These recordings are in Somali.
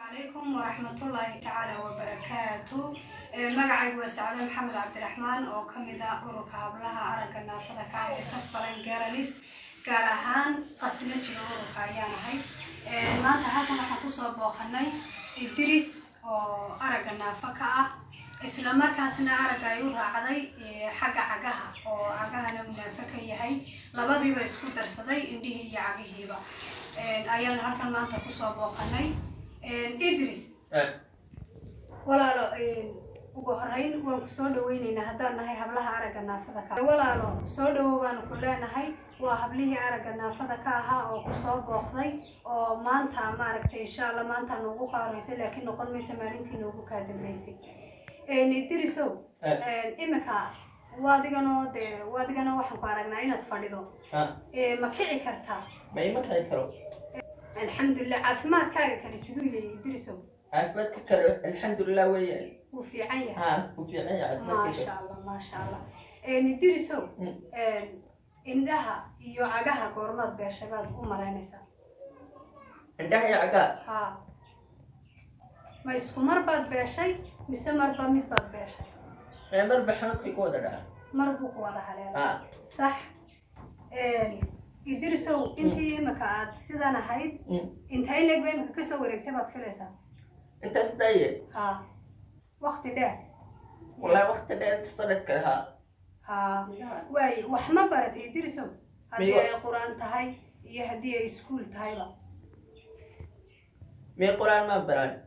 Calaykum waraxmatullaahi tacaala wabarakaatu. Magacaygu waa Sacde Maxamed Cabdiraxmaan oo ka mid ah ururka hablaha aragga naafada ka ah ee TAFblind Girls, gaar ahaan qasnajiga ururka ayaan ahay. Maanta halkan waxaan kusoo booqanay Idris oo aragga naafo ka ah, isla markaasna aragga ay u raacday xagga cagaha, oo cagahana uu naafo ka yahay. Labadiiba isku darsaday, indhihii iyo cagihiiba, ayaan halkan maanta kusoo booqanay. Idris, walaalo, ugu horeyn waan kusoo dhaweyneynaa haddaan nahay hablaha aragga naafada ka. Walaalo, soo dhawow baanu ku leenahay. Waa hablihii aragga naafada ka ahaa oo kusoo booqday oo maanta, maaragtay, insha Allah maanta noogu qaaraysay, laakiin noqon maysa maalintii noogu kaa dambeysay. Idrisow, imika waadiganoo dee waadigana waxaan ku aragnaa inaad fadhido. Ma kici kartaa? Ma ima kici karo. Alxamdulilah. Caafimaadkaaga kale siduu yahay, Idrisow? Caafimaadka kale alxamdulilah weeyaan. Wuu fiican yahay? Ha, wuu fiican yahay caafimaadka. Maasha Allah, maasha Allah. Idrisow, indhaha iyo cagaha goormaad beeshay baad u malaynaysaa? Indhaha iyo cagaha? Ha, ma isku mar baad beeshay mise marba mid baad beeshay? Marba xanuunkii ku wada dhaca. Mar buu ku wada haleelay? Ha. Sax. Idrisow, intii imika aad sidan ahayd, intay leeg ba imika kasoo wareegtay baad filaysaa? Intaas daye. Ha, wakti dheer. Wallahi waqti dheer, sanadka ahaa. Ha, waay. Wax ma baratay, Idrisow, haddii ay Qur-aan tahay iyo haddii ay iskuul tahayba? Mee, Qur-aan ma baran.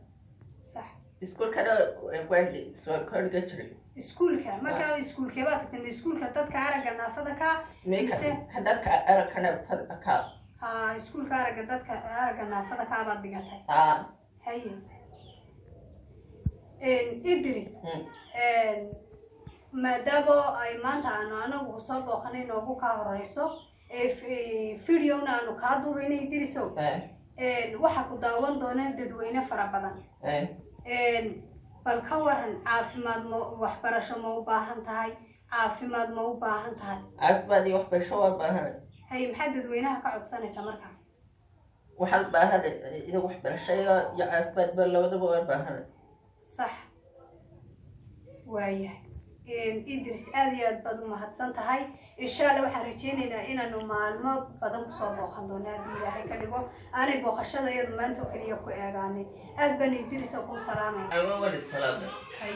Iskuulkana waan soo kordhiga jiray. Iskuulka markaa, iskuulkee baad tagtay? Ma iskuulka dadka aragga naafada ka mise? Dadka aragkana ka. Ha, iskuulka aragga, dadka aragga naafada kaa baad dhigatay? Ha. Haye, Idris, maadaama ay maanta aanu anagu soo booqanay noogu kaa horeyso, videona aanu kaa duubaynay, Idrisow, waxaa ku daawan doona dadweyne fara badan. Bal ka waran, caafimaad ma, waxbarasho ma u baahan tahay? Caafimaad ma u baahan tahay? Caafimaad iyo waxbarasho waa baahanay. Haye, maxaad dadweynaha ka codsanaysaa marka? Waxaan baahanay iyo waxbarasho iyo caafimaadba, labadaba waa baahanay. Sax, waayahay. Idris, aada iyo aad baad u mahadsan tahay. Insha Allah waxaan rajeynaynaa inaanu maalmo badan kusoo booqan doono, haddii Ilaahay ka dhigo, aanay booqashada iyadu maanta oo keliya ku eegaanin. Aad baan, Idris, oo kuu salaamay. Ama wali salaamay. Hay.